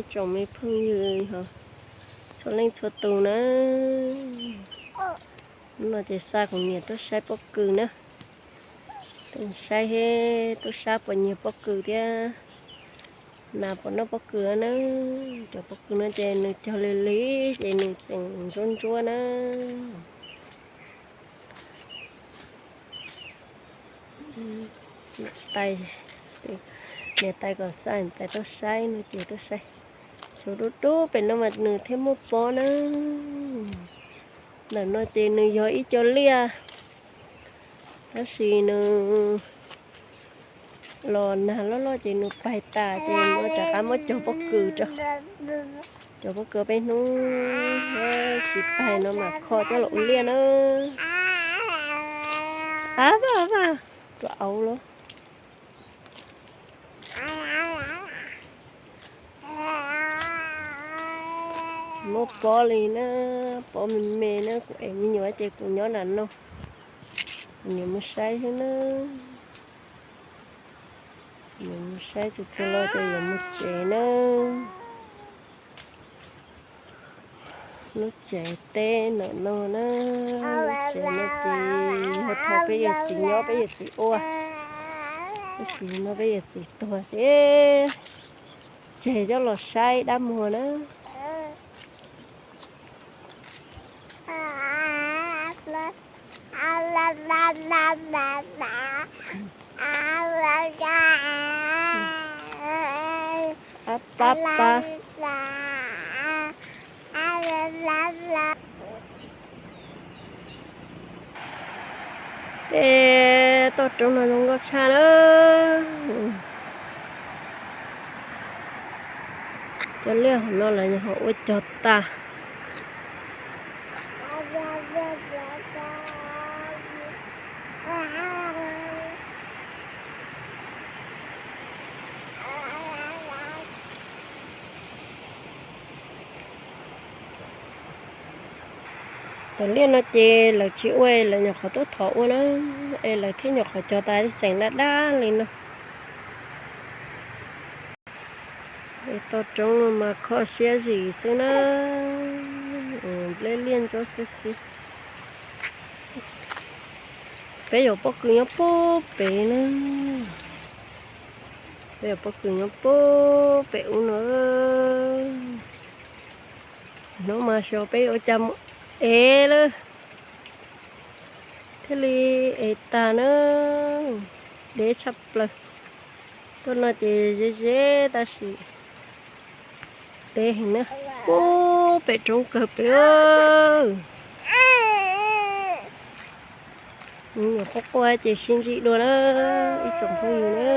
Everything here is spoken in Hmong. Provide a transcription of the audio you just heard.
Tsoom me phooj ywg txhua leej txhua tus na, hnub no ces xa kuv niam tuaj saib pob kws na. Saib seb tuaj sab puas nyiag pob kws thiab nas puas noj pob kws na. Cov pob kws no ces nws cog lig lig ces nws tseem ntsuab ntsuab na. Niam tais, niam tais kom xa niam tais tuaj saib no ces tuaj saib. Tshuav dub dub pem no mas nws thiaj muaj pob na. Ntawm no ces nws yog ib co liaj, tab sis nws los nag loj loj ces nws paig tas ces ua rov qab muab cog pob kws rau. Cog pob kws peb hnub, tsis paig no mam kho coj los ua liaj na. Av vaj, av vaj, tus auv los. Tsis muaj pob li na, pob me me na, kuv ev me nyuam ces kuv nyob nram no. Kuv niam mus saib xwb na. Kuv niam mus saib txhua txhua los ces yuav mus tsev na. Lub tsev teb ntawm no na, lub tsev no ces yog thaum peb yawm txiv nyob peb yawm txiv ua, tab sis no peb yawm txiv tuag ces tseg coj los saib dab muag na. Ab pab pab. Tej toj roob no zoo nkauj tshaj na. Cov liaj hauv no lawv nyuam qhuav ua cog tas. Cov liaj no ces lawv tsis ua, lawv nyuam qhuav tuaj thov ua na, es lawv thiaj nyuam qhuav cog tas tseem daj daj li no. Toj roob no mas kho siab zim xwb na, nplej liaj ntsuab xwb xwb. Peb yuav pob kws nyob puag pem na. Peb yuav pob kws nyob puag pem ub no. Hnub mas xyov peb yuav ua cas mus ev lawm thiaj li ev tag na. Deb tshaj plaws. Tuaj no ces ze ze tab sis deb heev na. Puag pem roob kawg pem. Me nyuam quaj quaj ces sib ntsib dua na, ib tsoom phooj ywg na.